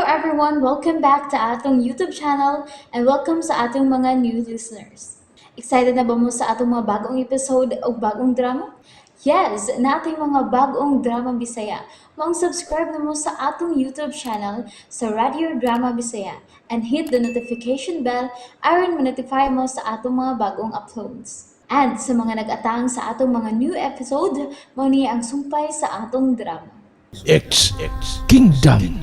everyone! Welcome back to atong YouTube channel and welcome sa atong mga new listeners. Excited na ba mo sa atong mga bagong episode o bagong drama? Yes, nating mga bagong drama Bisaya. Maong subscribe na mo sa atong YouTube channel sa Radio Drama Bisaya and hit the notification bell aron ma-notify mo sa atong mga bagong uploads. And sa mga nag-atang sa atong mga new episode, mao ni ang sumpay sa atong drama. X Kingdom.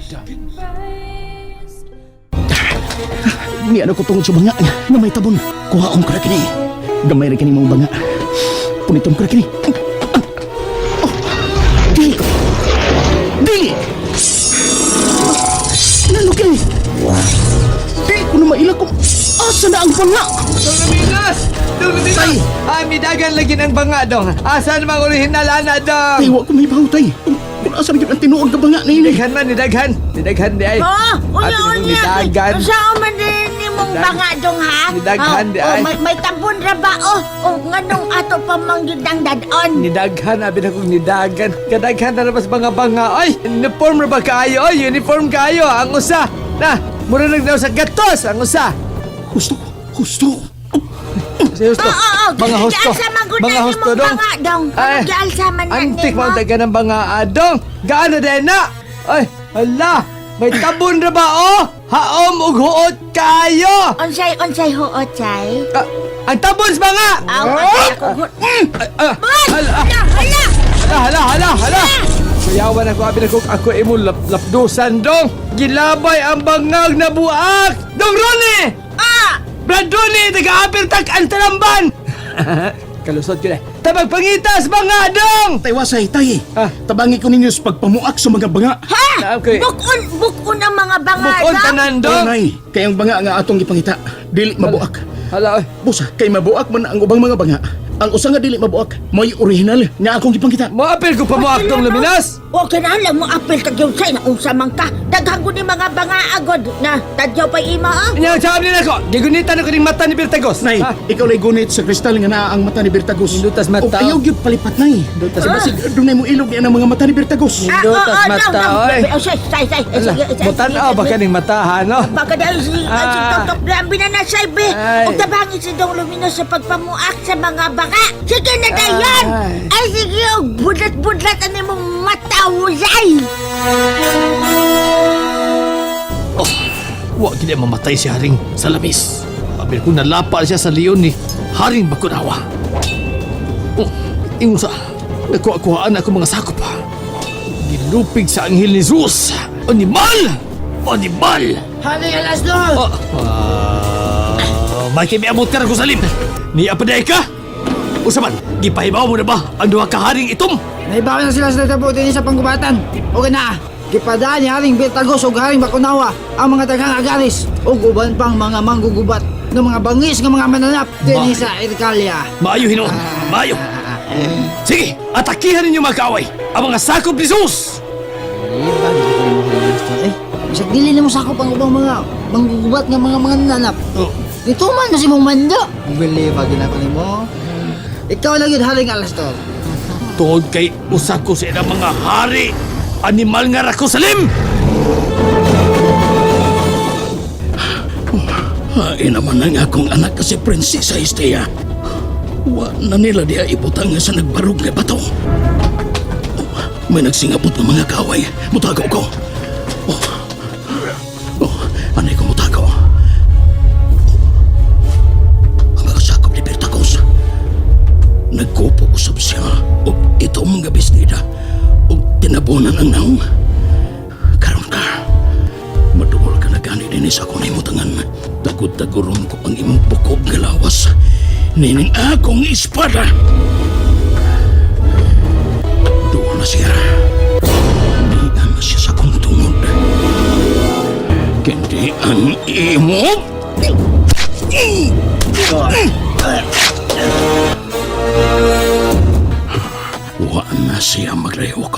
Ni ano ko tungod sa banga nga may tabon. Kuhaon ko na kini. Gamay ra kini mong banga. Puniton ko na kini. Oh, dili. Dili. Nano kini? Dili ko na maila kung asa na ang banga. Dong Luminas! Dong Luminas! Tay! Ah, midagan lagi ng banga, dong. Asa namang orihinal, ana, dong? Tay, wa ko may bahaw, tay. Kung asa na gyud ang tinuod nga banga na ini. Daghan man, nidaghan. Nidaghan di ay. Oh, unya Abi nung unya. Nidagan. Sa man din nimong banga dong ha? Nidaghan di Oh, ay. may tabon ra ba oh? Oh, nganong ato pa man gyud ang dadon? Nidaghan, abi na kong nidagan. Kadaghan na mas mga banga. Ay, uniform ra ba kaayo? Ay, uniform kaayo. Ang usa. Na, mura nagdaw sa gatos. Ang usa. Husto, husto. Si husto. Oo, oo. Mga husto. Gialsa man gud Mga na husto, nimong dong. banga dong. Ay, Gialsa man na antik nimo. man taga ng banga, adong. Gaano din na? Ay, hala. May tabon ra ba, oh? Haom ug huot kaayo. Unsay unsay huot say? Ah, ang tabon sa banga! Aw, unsay ako huot. Ah, Bus! hala, ah, Hala, hala. hala, hala, hala, hala. Sayawan ako, abi na ko, ako imo lapdusan, dong. Gilabay ang bangag na buak. Dong Ronnie! Ah! Brad Ronnie, taga-apir tag ang talamban! Kalusot yun eh. Tabag pangitas, banga, dong! Tay, wasay, tay. Ah. Tabangi ko ninyo sa pagpamuak sa mga banga. Ha? Naam, kay- Bukon bukon ang mga banga Bukon dong. tanan, dong! Oh, nay, kay ang banga nga atong gipangita, dili mabuak. Hala, oy. Busa, kay mabuak man ang ubang mga banga. Ang usa nga dili mabuak, may orihinal nga akong gipangita. Moapil ko pa mo dong Luminas! O kinahanglan mo apil ka gyud say na unsa man ka. Daghan ko ni mga banga agod na tadyaw pa ima ah. Nya, sabi nila ko, gigunitan ako ning mata ni Bertagos. Nay, Ha? ikaw lay gunit sa kristal nga naa ang mata ni Bertagos. Hindutas mata. Og ayaw gyud palipat nay. Hindutas Kasi basig dunay mo ilog niya ang mga mata ni Bertagos. Ah, Hindutas oo, mata, dong, dong. oy. Oh, say, say, say. Ala, Sige, sige, mutan-aw sige, ba kaning mata, ha, no? Baka dahil si si Ah. Totok Lambi na nasay, be. Ay. Ug tabangi si Dong Luminos sa pagpamuak sa mga baka. Sige na dayon! Ay. Ay, sige, og budlat-budlat ang imong mata, husay! Oh, wa gid mamatay si Haring Salamis. Abi ko nalapa siya sa leon ni Haring Bakunawa. Oh, ingon sa nakuha-kuhaan ako mga sakop. Gilupig sa anghel ni Zeus. Animal! Animal! Haring Alasdor! Oh, may kimiabot ka na ko salim. Ni apaday ka? Usaman, gipahibaw mo na ba ang duha ka haring itom? Naibawi na sila sa natabo din sa panggubatan. O na, gipadaan ni Haring Bertagos ug Haring Bakunawa ang mga daghang agaris ug uban pang mga manggugubat ng mga bangis nga mga mananap dinhi Bakit? sa Ircalia. Maayo hinuon, maayo. Sige, atakihan ninyo mga kaaway ang mga sakop ni Zeus. Eh, bisag dili nimo sakop ang ubang mga manggugubat nga mga mananap. Oh, Dito man na si mong mando. Bili pa ginako nimo. Ikaw lang yun, Haring Alastor. Tungod kay usa ko sa ilang mga hari, animal nga rako salim. Hain naman ang akong anak kasi Prinsesa Estea. Wa na nila diha ibutang nga sa nagbarog nga bato. Oh, may nagsingabot ng mga kaway. Mutago ko. Oh, oh, anay ko mutago. Ang mga sakop ni Bertagos. Nagkupo usab siya og ito mga bestida og tinabunan ang naong. Karon ka, maduol ka na gani dinhi sa akong nahimutangan. Tagod-taguron ko ang imong bukog nga lawas. Nining akong espada. Duol na siya. Dian na siya sa akong tungod. Kundi ang imo. Wa na siya maglayok.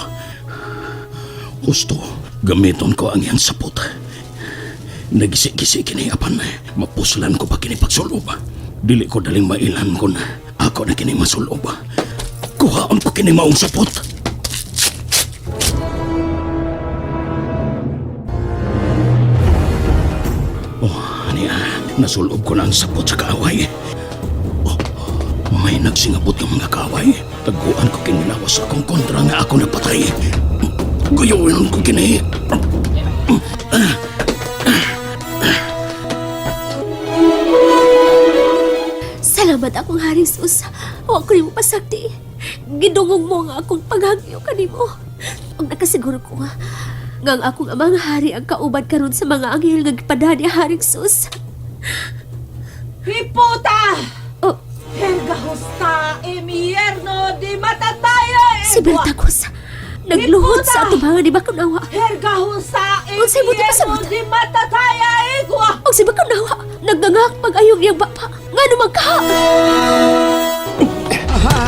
Husto, gamiton ko ang iyang sapot. Nagisi-gisi kini apan mapuslan ko pa kini pagsulob. Dili ko daling mailan kon ako na kini masulob. Kuhaon ko kini maong sapot. Nasulob ko na ang sapot sa kaaway. Oh, may nagsingabot ng mga kaaway. Taguan ko kinilawas sa akong kontra nga ako napatay. Guyuin ko kini. Salamat akong Haring Sus. Wa ko nimo pasakti. Gidungog mo nga akong paghangyo kanimo. Ug nakasiguro ko nga nga ang akong amang hari ang kauban karon sa mga anghel nga gipadala ni Haring Sus. Hiputa! Oh, Hergahusta imierno di matataya si Bertagos nagluhod sa atubangan ni Bakunawa. Hergahusta Unsay buti imierno pasabot? di matataya igwa! Ug si Bakunawa nagngangak pag-ayong iyang bapa. Ngano man ka?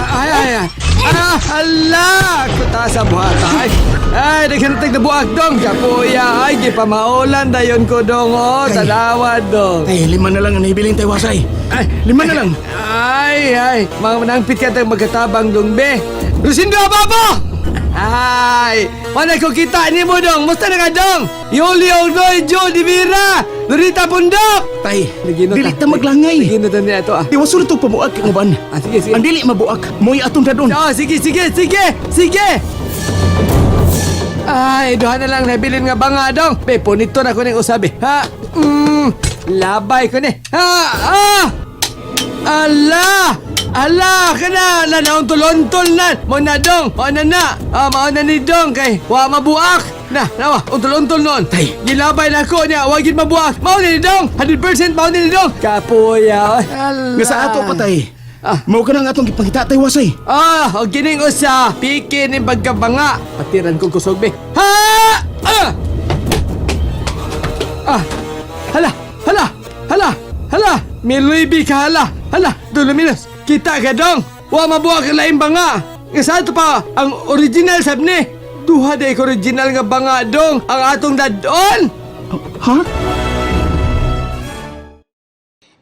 Ay, ay, ay. Ah, hala! Kuta sa buhata. Ay, ay, naghanatag na buak dong. Kapuya, ay, gipamaulan dayon ko dong. Oh, tanawa dong. Tay, lima na lang ang nahibilin tay Wasay. Ay, Lima na lang. Ay, ay, mga manangpit ka tayong magkatabang dong, be. Lucindo, babo! Ay, wala ko kita ni mo dong. Musta na ka dong? Yuli Ogdoy, Joe Divira, Lorita Bundok. Tay, Nagino dili ta maglangay. Nagino ta niya ito ah. Iwaso na itong pamuag kang uban. Ah, sige, sige. Ang dili mabuak, mo'y atong dadon. Oh, sige, sige, sige, sige. Ay, duha na lang nabilin nga banga dong. Be, punito na ko ning usabi. Ha? Labay ko ni. Ha? Ah! Ala! Ala, kana na nauntol-untol na. Mo na dong, mo na na. Ah, mao na ni dong kay wa mabuak. Na, nawa, untol-untol noon. Tay. Gilabay na ko niya, wa gid mabuak. Mao na ni dong, 100% mao na ni dong. Kapuya. Ala. Nga sa ato pa tay. Ah. Mao ka na ang atong gipangita tay Wasay. Ah, og gining usa, piki ning pagkabanga. Patiran ko kusog be. Ha! Ah! Ah! Hala! Hala! Hala! Hala! Miluibi ka hala! Hala! Duluminos! Kita ka dong! Wa mabuak ang laing banga! Nga sa ato pa, ang original sab ni! Duha day ka original nga banga dong! Ang atong dadon! Ha?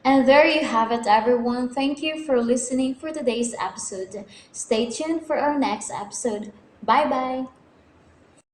And there you have it, everyone. Thank you for listening for today's episode. Stay tuned for our next episode. Bye bye.